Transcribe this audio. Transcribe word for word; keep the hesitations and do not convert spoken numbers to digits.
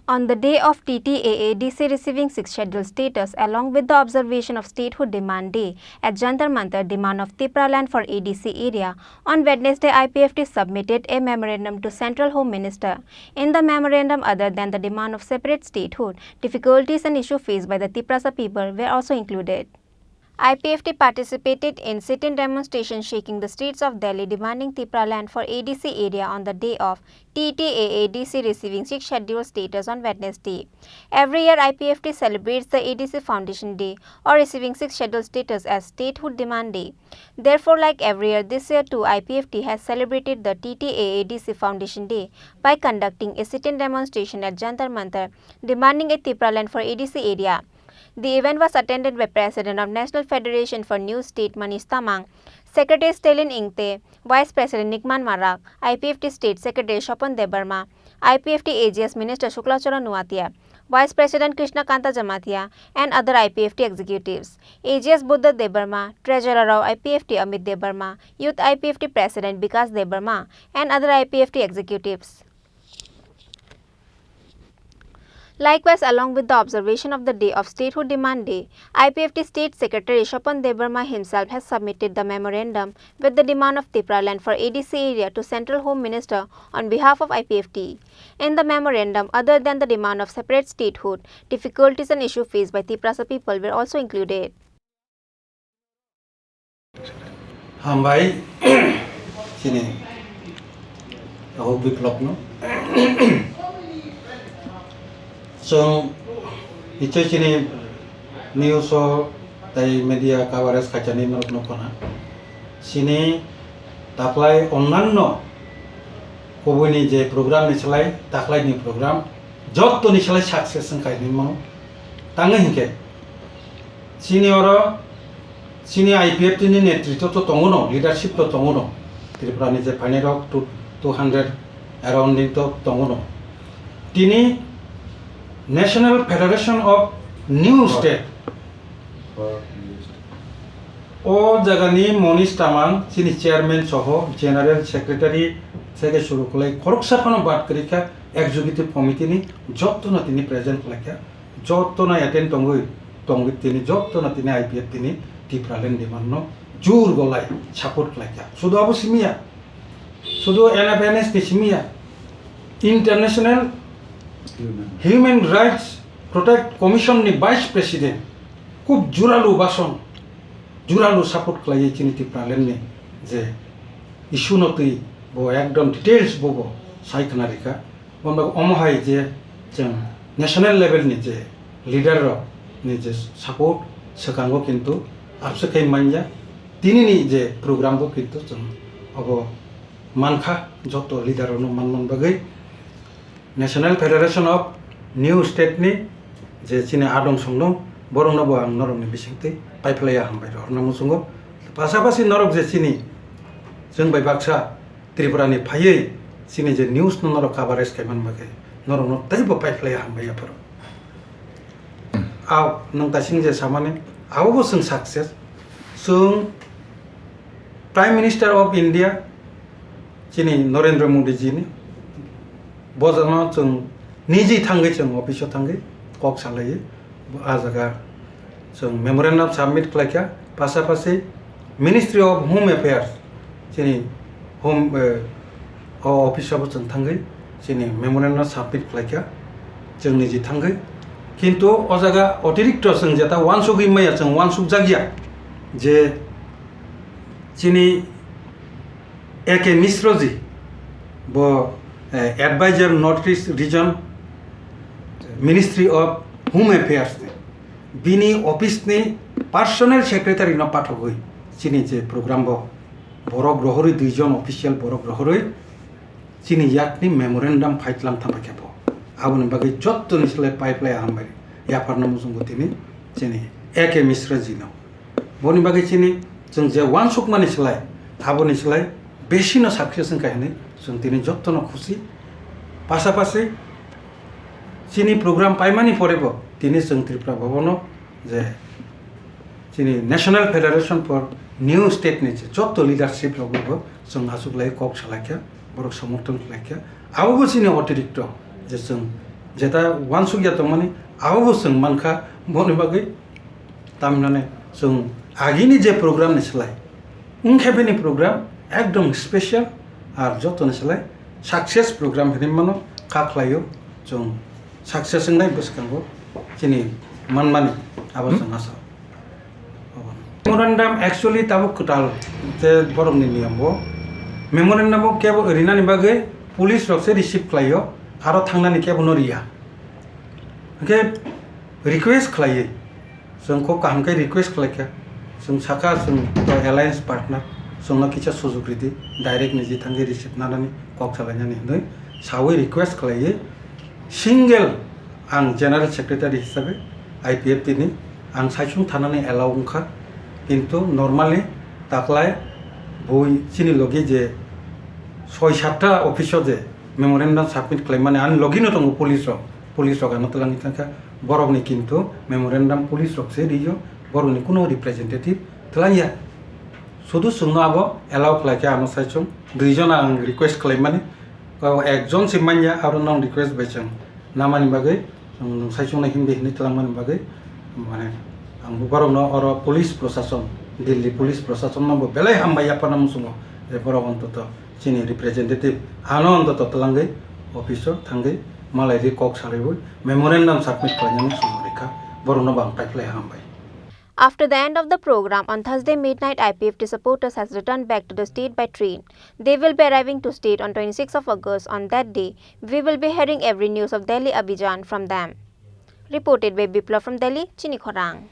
On the day of T T A A D C receiving Sixth Schedule status, along with the observation of Statehood Demand Day at Jantar Mantar, demand of Tipraland for A D C area, on Wednesday, I P F T submitted a memorandum to Central Home Minister. In the memorandum, other than the demand of separate statehood, difficulties and issues faced by the Tiprasa people were also included. I P F T participated in sit-in demonstration shaking the streets of Delhi demanding Tipraland for A D C area on the day of T T A A D C receiving Sixth Schedule status on Wednesday. Every year, I P F T celebrates the A D C Foundation Day or receiving Sixth Schedule status as Statehood Demand Day. Therefore, like every year, this year too, I P F T has celebrated the T T A A D C Foundation Day by conducting a sit-in demonstration at Jantar Mantar demanding a Tipraland for A D C area. The event was attended by President of National Federation for New State Manish Tamang, Secretary Stalin Ingte, Vice President Nikman Marak, I P F T State Secretary Swapan Debbarma, I P F T A G S Minister Shukla Charan Nuatia, Vice President Krishna Kanta Jamatia, and other I P F T executives. A G S Buddha Debbarma, Treasurer of I P F T Amit Debbarma, Youth I P F T President Bikas Debbarma, and other I P F T executives. Likewise, along with the observation of the day of Statehood Demand Day, I P F T State Secretary Swapan Debbarma himself has submitted the memorandum with the demand of Tipraland for A D C area to Central Home Minister on behalf of I P F T. In the memorandum, other than the demand of separate statehood, difficulties and issues faced by Tiprasa people were also included. Hambai, chini Ahok Biplopno. Chwng nichoi chini news o tei media coverage khaijani norok nukho na. Chini taklai onnanno kubuini je program ni slai taklaini program jottoni slai success wngkha hinwi mano. Tangwi hinkhe chini oro chini I P F T ni netritwo to tongo no, leadership to tongo no. Tripura ni je phainairok two, two hundred around ni to tongo no. Tini National Federation of New State o jagani Monish Tamang chini chairman soho general secretary theke suru khlai khoroksa phano bad kwrwi kha executive committee ni jotto no tini present khlai kha, jotto no attend tongwi tongwi tini jotto no tini I P F T ni Tipraland demand no jur golai support khlai kha. Sudu abo simi ya, sudu N F N S ni simi ya, International Human Rights Protect Commission ni Vice President khub juralu bason, juralu support khlaiwi chini Tipraland ni je issue no twi bo ekdom details bo bo sai khna rikha. Bono omo hai je chwng national level ni je leader rok ni je support swkango kintu abse khai manya. Tini ni je program bo kintu chwng obo mankha, joto leader rok no man man bagwi. National Federation of New State ni je chini adong songdong, borokno bo ang norokni bisingtwi paiphlaiya hambai rw rwna muchungo. Pasapasi norok je chini, chwng bai baksa Tripura ni phaiwi chini je news no norok coverage khai man bagwi norokno teibo paiphlaiya hambai aphuru. Aw, nwng taising je samani, abo bo chwng success. Chwng Prime Minister of India, chini Narendra Modi ji ni, bo jano chwng niji thangwi chwng office o thangwi kok salaiwi, a jaga chwng memorandum submit khlaikha, pasapasi Ministry of Home Affairs, chini home, eh, o office o bo chwng thangwi chini memorandum submit khlaikha, chwng niji thangwi. Kintu o jaga otirikto chwng jeta uansugwi maya, chwng uansukjakya je chini A K Misra ji, bo, eh, Advisor North East Region, Ministry of Home Affairs ni, bini office ni personal secretary no pathogwi chini je program bo borok rohorwi, duijon official borok rohorwi chini yakni memorandum fight lang thapai khe bo. Aboni bagwi jottoni slai pipeline hambai yapharna muchungo tini chini A K Misra ji no. Boni bagwi chini chwng je uansukmani slai, aboni slai besino success wngkha hinwi chwng tini jottono khusi. Pasapasi chini program paimani porebo tini chwng Tripura Bhabono je chini National Federation for New State ni je jotto leadership rokno bo chwng achuklai kok salaikha, borok somorthon khlaikha. Abobo chini otirikto je chwng Jeta uansukya tongmani, abobo chwng mankha, boni bagwi tamhinani chwng agini je program ni slai, wngkhe bini program ekdom special, ar jotoni slai success program hinwi mano, kha khlaio chwng success wngnai bwskango chini manmani abo chwng asa. Memorandum actually tabuk kwtal je borokni niyom bo. Memorandum o kebo rinani bagwi police rok se receive khlaio, aro thangnani kebo no riya. Hwnkhe request khlaiwi, chwng kok kaham khe request khlaikha, chwng sakha chwng to alliance partner, chwngno kisa sujuk ridi, direct niji thangwi receive nanani kok salainani hinwi sawi request khlaiwi, single ang general secretary hisabe I P F T ni ang saichung thanani allow wngkha, kintu normally taklai bui chini logi je soi satta office o je memorandum submit khlaimani ani logi no tongo police rok, police rok ano twlangwi thangkha, borokni kintu memorandum police rok se rio, borokni kuno representative twlangya, sudu chwngno abo allow khlaikha ano saichung duijon ang request khlaimani, o ekjon se manya aro nong request bai chwng namani bagwi, nwng saichungno himdi hinwi twlangmani bagwi, mane, ang borokno oro police prosason, Delhi police prosasonno bo belai hambai yaphana muchungo, je borok ontoto chini representative ano ontoto twlangwi office o thangwi malai ri kok salaiwi memorandum submit khlainani sumung rikha, borokno bo ang paiphlai hambai. After the end of the program on Thursday midnight, I P F T supporters has returned back to the state by train. They will be arriving to state on twenty-sixth of August. On that day, we will be hearing every news of Delhi Abhijan from them. Reported by Biplab from Delhi, Chini Khorang.